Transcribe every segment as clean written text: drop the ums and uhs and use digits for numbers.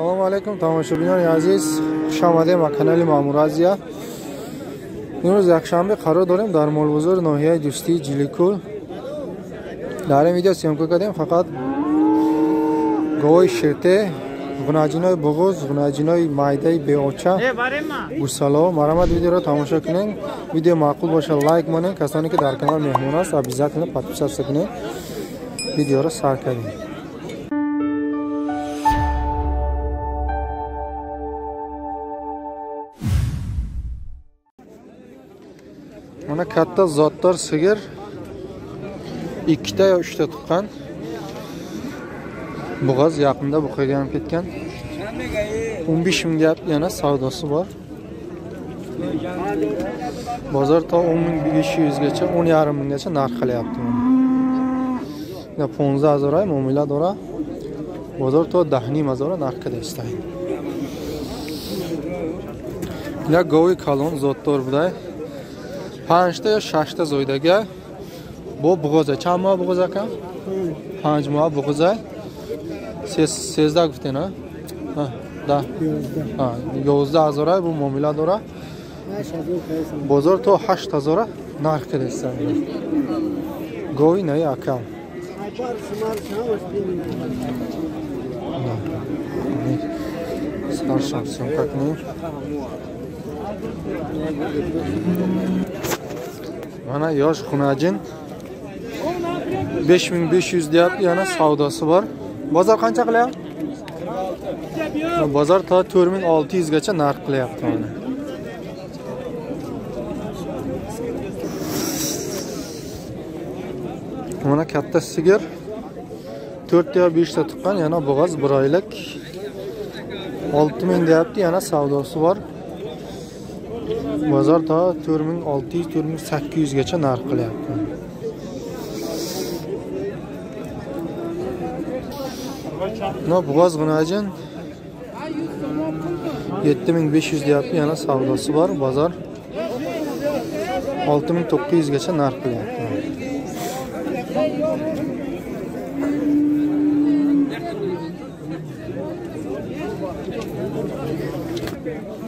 Салому алейкум тамошобинони азиз, хуш омадем ба канали Маъмур Азия. Имрӯз якшанбе қарор дорем дар молбозори ноҳияи Дӯстии Ҷиликул. Дар ин видео съёмка кардем фақат говои ширте, ғунаҷинои буғуз, ғунаҷинои майдаи беоча, гӯсалаҳо. Марҳамат, видеоро тамошо кунед. Видео маъқул боша, лайк монед. Касоне ки дар канал меҳмон аст, обязательно подписаться кунед. Видеоро сар кардем. Mana katta zotdor sigir, ikkita yo uchta tuqqan. Bo'g'oz yaqinda buqaga ham ketgan. 15 ming deyapti, yana savdosi bor. Bozor to 10 500 gacha, 10,5 minggacha narx qilyapti buni. 15 ҳазор ай муомила дора. Бозор то 10,5 ҳазор нарх кардааст. Як гови калон зотдор будай. 5 та ё 6 та зоидага бо буғоза. Чанд моҳ буғоза ака? 5 моҳ буғоза. 13 гуфтен, а? Да. 11 ҳазор ай бу муомила дора. Бозор то 8 ҳазор нарх кардааст. Гови наи ака. Саршам съёмка кунем. Mana yosh xunajin 5500 deyapti, yana savdosi bor. Bozor qancha qilyapti? Bozor to 4600 gacha narx qilyapti mana. Mana katta sigir 4 yo 5 ta tuqqan, yana bo'g'oz 1 oylik 6000 deyapti, yana savdosi bor. Bozor to 4600 4800 gacha narx qilyapti. No bo'g'oz g'unajin 7500 deyapti, yana savdosi bor. Bozor 6900 gacha narx qilyapti.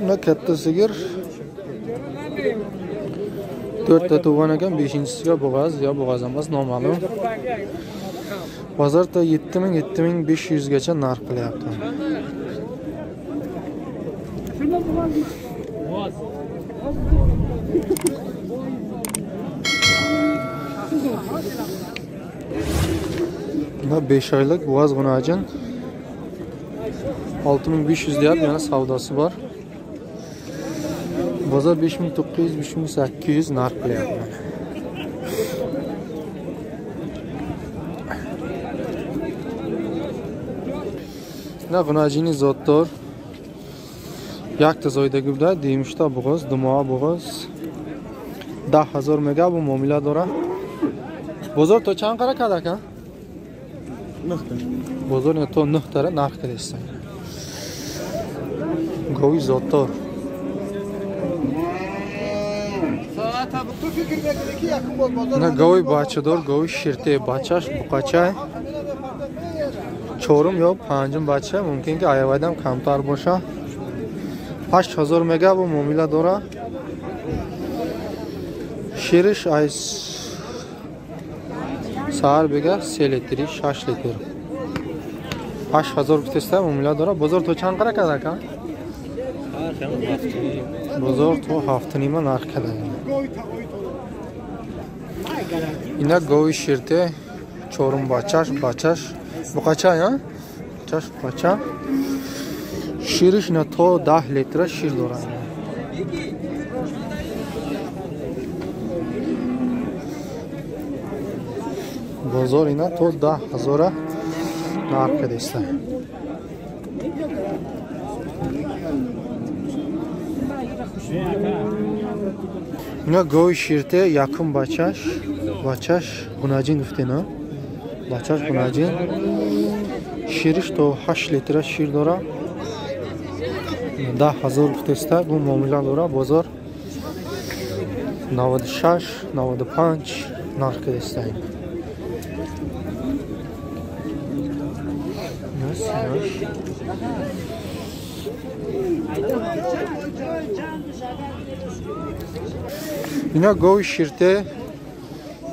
Buna katta sigir 4 ta tug'an ekan, 5-chisiga bo'g'oz yo bo'g'oz emas, noma'lum. Bozor to 7000 7500 gacha narx qilyapti. Buna 5 oylik bo'g'oz g'unajin 6500 deyapti, yana savdosi bor. Bozor 5900 5800 narx qilyapti. Na g'unajini zotdor yakta zoydagi buda deyimishda bo'g'oz, dumoa bo'g'oz 10,000 mega bu muomila dora. Bozor to chand qara kada aka? Bozor to 9 tara narx qilyapti. Govi zotdor. На гови бачадор, гови ширте, бачаш буқачай. Чорум ё панҷум бача, мумкин ки аявайдам камтар боша. 8000 мега бу муомила дора. Шириш ай саҳар бега 3 литри, 6 литр. 8000 гуфтеста муомила дора. Бозор то чанд қара када ака? Бозор то 7,5 нарх када. Ина гови ширте чорум бачаш, бачаш буқача, я? Бачаш буқача. Шириш на то 10 литра шир дора. Бозор ина то 10,000 нарх кадеста. Ина гови ширте якум бачаш, бачаш гунаҷин гуфтена. Бачаш гунаҷин. Шириш то 8 литра шир дора. 10,000 гуфтеста, бу муомила дора. Бозор 96, 95 нарх кадеста. Синош. Ина гови ширте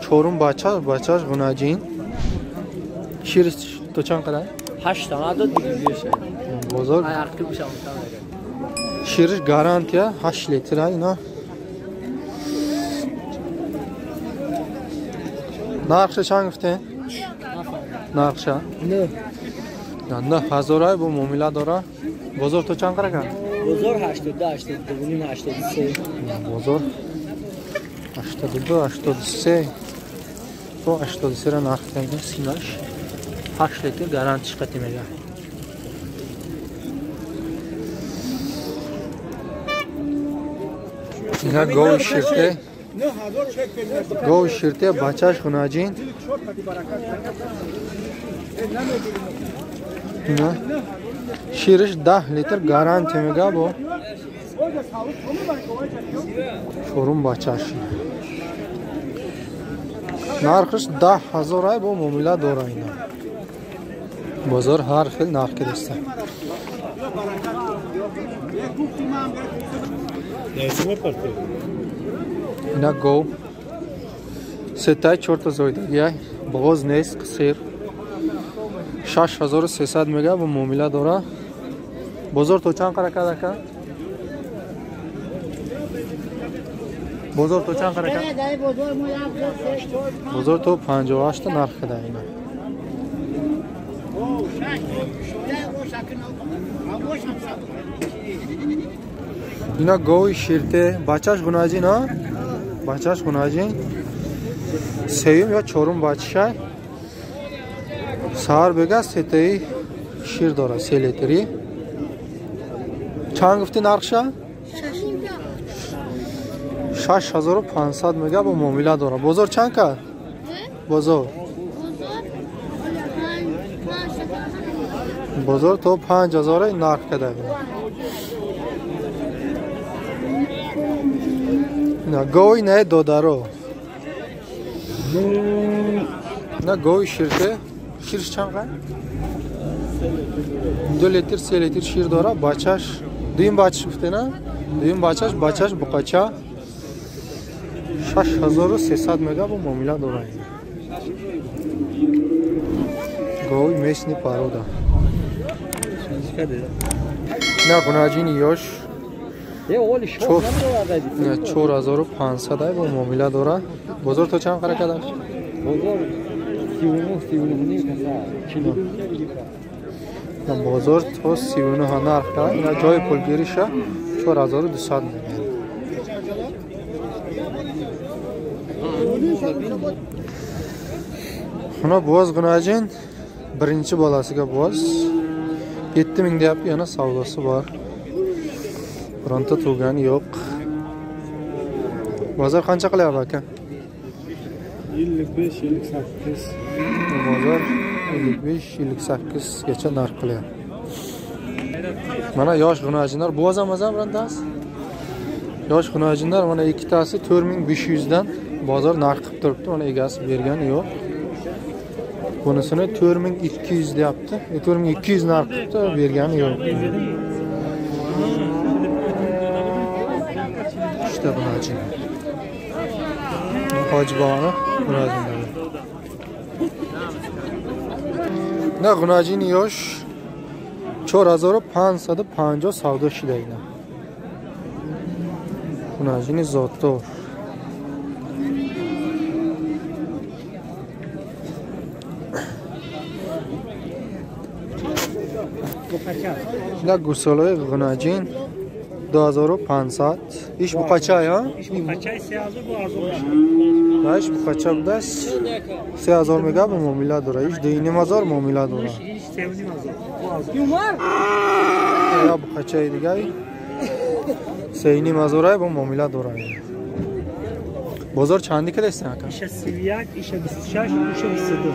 чорум бача, бачаш гунаҷин. Шир то чанд қадар? 8 тана дод дигар. Бозор. Шириш гарантия 8 литр ина. Нархша чанд гуфтем? Нархша? 9. 9000 ай бо муомила дора. Бозор то чанд қадар? Бозор 82, 82, 83. Бозор 82, 83 то 83 ра нарх кардем, синаш 8 литр гарантиш қати мега. Ина гови ширте, гови ширте бачаш хунаҷин. Ина шириш 10 литр гарантия мега бо чорум бачаш. Нархиш 10 000 ай бо муомила дора ина. Бозор ҳар хел нарх кидаста. Ина гов сетай чорта зоидагиай, боғоз нест, қисир. 6300 мега бо муомила дора. Бозор то чанд қара кард ака? Бозор то чанд қара кард? Бозор то 58 нарх када ина. Ина гови ширте, бачаш гунаҷин, а? Бачаш гунаҷин. Сеюм ё чорум бачашай. Саҳар бега сетаи шир дора, 3 литри. Чанд гуфти нархша? 6500 мега бо муомила дора. Бозор чанд кард? Бозор. Бозор то 5000 нарх када. На гови не додаро. На гови ширте, ширш чанд қад? 2 литр, 3 литр шир дора, бачаш, дуюм бачаш гуфте на? Дуюм бачаш, бачаш буқача 6300 мега бо муомила дора. Гови местни порода. На гунаҷини ёш 4500 ай бо муомила дора. Бозор то чанд қара кадаш? Бозор 39, 39 Бозор то 39 нарх када. Ина ҷои пулгириша 4200 мега. Buna боз гунаҷин birinchi bolasiga боз 7000 deyapti, yana savdosi bor. Bironta tug'gani yo'q. Bozor qancha qilyapti aka? 55, 58. Bozor 55, 58 gacha narx qilyapti. Mana yosh g'unajinlar, bo'z emas birontasi. Yosh g'unajinlar mana ikkitasi 4500 dan bozor narx qilib turibdi, mana egasi bergani yo'q. Bunisini 4200 deyapti. 4200 narx qilibdi, bergani yo'q. Uchta g'unajin. Hojiboni g'unajinlari. Na g'unajin yosh 4550 savdo shidaydi. G'unajini zotdor. Na гусолаи г'унajin 2500. Иш буқача я? Иш буқача 3000 бу 1000. Иш буқача будас 3000 мега бу муомила дора. Иш 2500 муомила дора. Иш 3500. Я буқачаи дигаи 3500 бу муомила дора. Бозор чанди кадастан ака? Иш 31, иш 26, иш 22.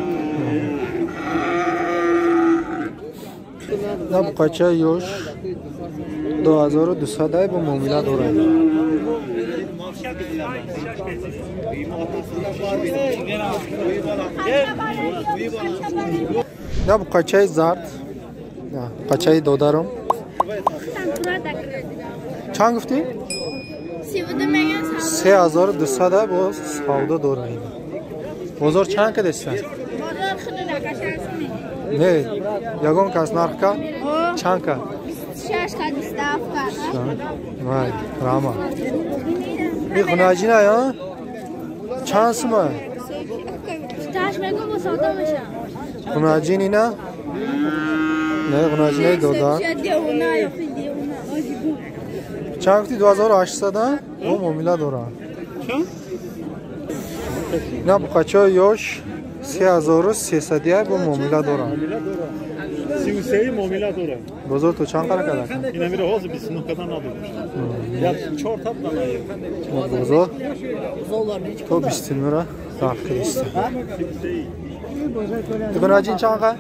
На буқача ёш 2200 ай бо муомила дорад. На буқачаи зард Бачаи додарам. Чанд гуфтӣ? 3200 боз савдо дора ина. Бозор чанд кадеста? Не, ягон кас нарх ка? Чанд ка? 26 ка, 27 ка. Вай, рама. И хунаҷина, я? Чанд сума? Таш мегум бо савдо меша. Хунаҷин ина? Не, хунаҷинаи додар. Чанд гуфти 2800 бо муомила дорад. Ина буқачаи ёш 3300 бо муомила дорад. 33 муомила дорад. Бозор то чанд қара када? Ина мира ҳозир 29 кадан надод. Я 4 тап данае. Бозор то 29 ра нарх кадиста. Хунаҷин чанд қа?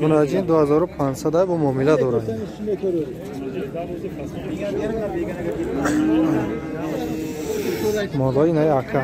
Хунаҷин 2500 бо муомила дорад. Молои наи ака.